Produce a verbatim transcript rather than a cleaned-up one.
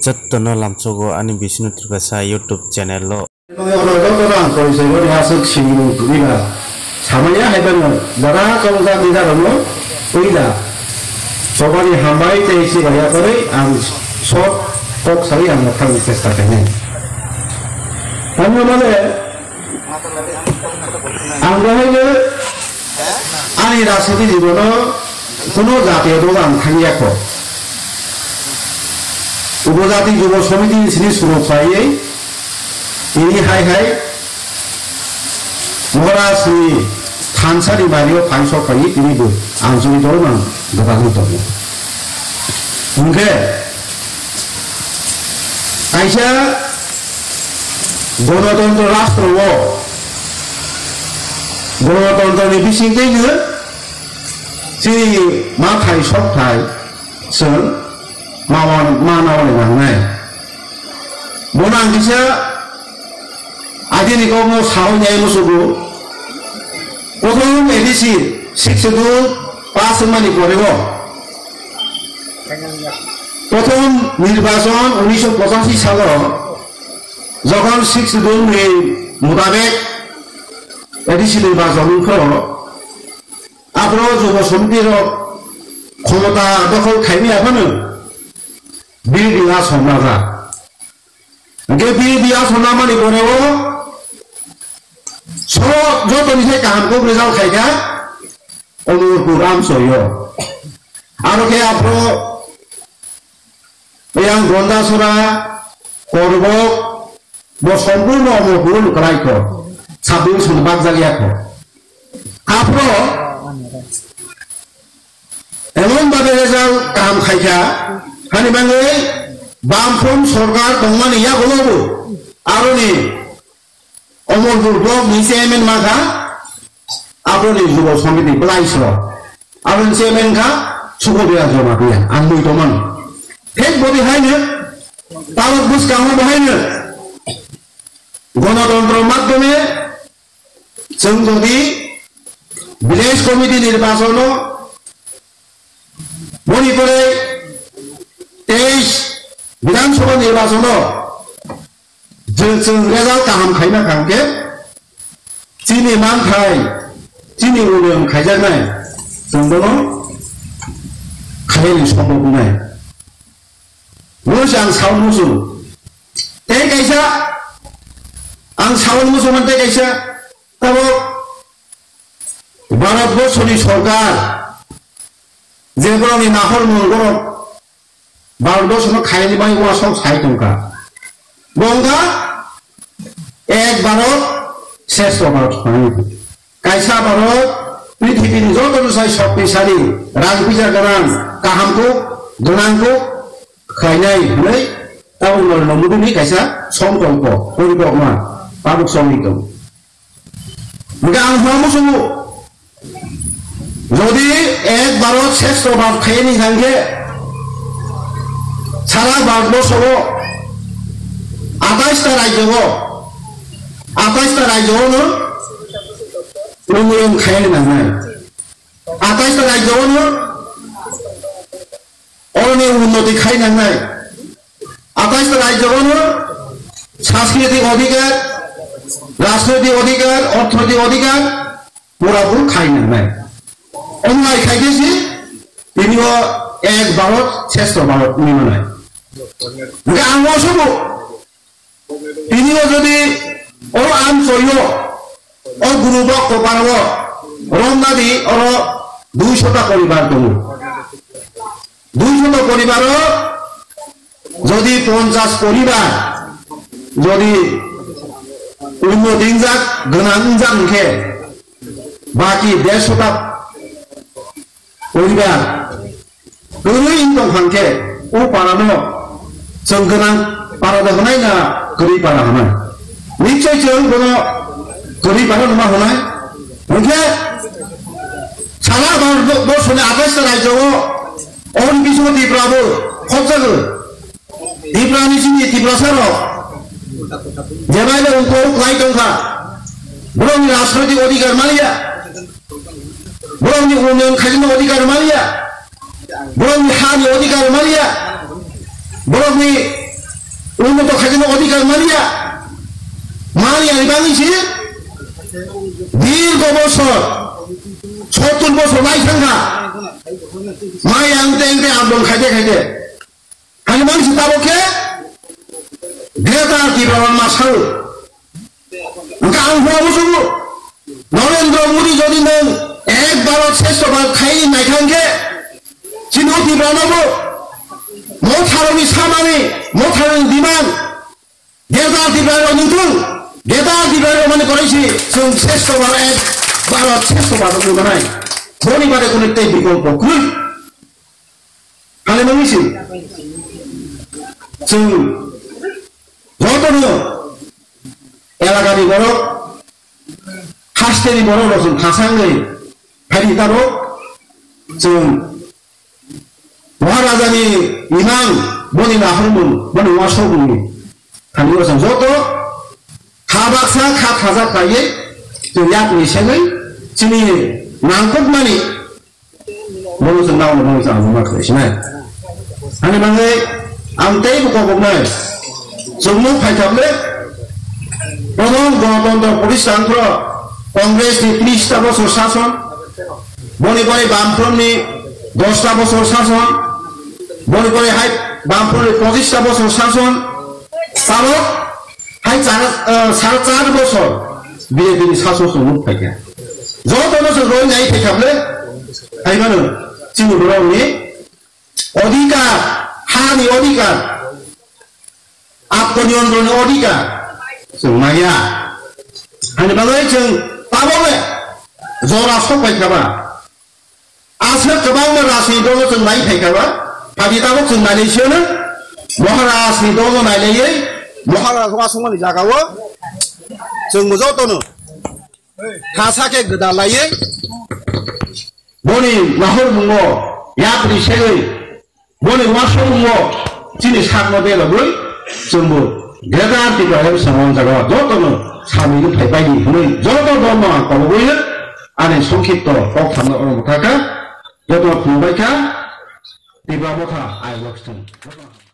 Jotono lamsogo ani Bishnu Tripasa YouTube channel o. Oro jotono ang koi se boni aswk simi nung twi ba. Samaya hai bano dara chongjak ni jagano twi da. Chobani hambai tei chibaya kwrwi ang sok kok sawi ang thangni chesta khainai. Tamo mane Ang bahai no ani rajniti jibono kuno jatiyo dol ang thangya kho. Upojati Jubo Somiti ni sini suru khlaiwi tini hai hai Maharaj ni thansa ni bario phaisok phaiwi tini bo ang juri dol mang dwbagwi tongo. Hwnkhe kaisa Gonotontro rastro o, gonotontro ni bisingtwi no chini mathai sokthai chwng ma-, ma-, manawani nangnai. Bono ang kisa agini kokno sawi nai musugo. Prothom A D C sixth schedule pass wngmani pore o prothom nirbachon unisho pochashi salo Jokhon sixth schedule ni mutabek A D C nirbachon wngkho, aphro Jubo Somiti rok khomota dokhol khaimaya phano B D A somajak. Hwnkhe B D A somamani pore o so jotoni sai kaham kok result khaikha Omorpur Amsoyo. Aro khe aphro Yang Gondasora, Korbok, bo sompurno omo hurul kwlai kho, sub division bakjak ya kho. Aphro emon babe result kaham khaikha, hani bangwi Bamfront sorkar tongmani yagulobo aroni Omorpur block ni chairman makha, abroni Jubo Somiti bwlai sro. Abroni chairman kha Sukhobira Jamatia, ang mui tongmano. Thik bodi haino, tabok bwskango bo haino, gonotontro madhyome chwng jodi village committee nirbachono, boni pore teis Bidhan Sabha nirbachono, Chwng, chwng result kaham khaina kha hwnkhe chini manthai, chini unnoyon khaijaknai, chwng bono khaini sombob wngnai. Bono se ang saui muchungo. Tei kaisa ang saui muchungmani tei kaisa tabok Bharat borso ni sorkar je borok ni nahor mung borok Bharat borso no khaini bai uasok sai tongkha. Bo wngkha ek Bharat, shreshtho Bharat hwnwi. Kaisa Bharat, prithibi ni joto no sai shoktisali, rang puisa gwnang, kaham kuk, gwnang kuk khlainai hwnwi tabuk Narendra Modi ni kaisa songkolpo, porikopma tabuk songwi tongo. Hwnkhe ang hwnma muchungo, jodi ek Bharat shreshtho Bharat khaiyani hwnkhe sara Bharat borso o atais ta rajyo o, atais ta rajyo o no unnoyon khaiyani nangnai. Atais ta rajyo o no Oroni unnoti khai nangnai. Atais ta rajyo bono sanskritik odhikar, rajnoitik odhikar, orthonoitik odhikar pura pur khai nangnai. Onlai khai khe si tini o ek Bharat, shreshtho Bharat wngwi manai. Hwnkhe ang o sobo Tini o jodi o Amchoyo, o Gurubok Kopar o romnadi oro duisho ta poribar tongo. Duisho ta poribar o jodi ponchas poribar jodi unnoti wngjak, gwnang wngjak hwnkhe baki dersho ta poribar kwrwi wng tong kha hwnkhe, o parano chwng gwnang para da hwnai na kwrwi para hwnai? Nichoi chwng bono kwrwi para no ma hwnai. Hwnkhe sara Bharat borso ni atais ta rajyo o, oni bisingo Tripura bo khopjago. Tripura ni simi Tiprasa rok jebai le ungkor kwlai tongkha, borok ni rajnoitik odhikar maliya, borok ni unnoyon khaijak ni odhikar maliya, borok ni ha ni odhikar maliya, borok ni Unnoto khaikhe no odhikar manya. Manya ni bagwi se dirgho bosor, sottur bosor lai thangkha. Maya ang teng teng abdong khaide khaide. Ani mangsi tabok khe Greater Tipraland ma sao. Hwnkhe ang hwnwi muchungo, Narendra Modi jodi nwng ek Bharat Shreshtha Bharat khai naikha hwnkhe, chini o Tiprano bo motharokni samani, motharokni demand, Greater Tipraland wngthung, Greater Tipraland wngmani korai si chwng Shreshtha Bharat, ek Bharat Shreshtha Bharat wngwi manai. Boni bade kunu tei bikolpo kwrwi. Hale mangwi si. Chwng jotono elakani borok, hasteni borok rok chwng khasangwi phaidi tabok. Chwng Maharajani imang boni nahormung, boni wasokmungni thani o chwng joto kha baksa kha thajak khlaiwi chwng yakni segwi chini nangkukmani Bono chwng nao, bono chwng ang ma khlai sinai. Ani bagwi ang tei bo koboknai. Chwng nuk phai thap le, bono Ganatantro Pratishtha wng phro Congress ni tris ta bosor sason, boni pore Bamfront ni dos ta bosor sason, boni pore hai Bamfront ni pochis ta bosor sason, tabok hai char, eh, sare char bosor B J P ni sason chwng nuk phai kha. Jotono chwng roi nai thai kha ble, hai mano, chini borok ni odhikar, ha ni odhikar, atmaniyontron ni odhikar chwng maya. Hani bagwi chwng tabok le jora sok pai kha ba. Aswk kwbangma rajni dolo chwng nai phai kha ba, phaidi tabok chwng nailai siyano, Maharajni dolo nailaiwi, Maharaj wasongmani jagao chwng bo jotono thasa khe gwdalaiwi, boni nahormungo yapri segwi, boni wasongmungo chini sakno belogwi, chwngbo Greater Tipraland samung jagao jotono samung phai baidi hwnwi joto dolo ang kobogwi ani songkhipto kok thamno oro bwthakha. Joto khulumbaikha, Tipra Motha, I love you.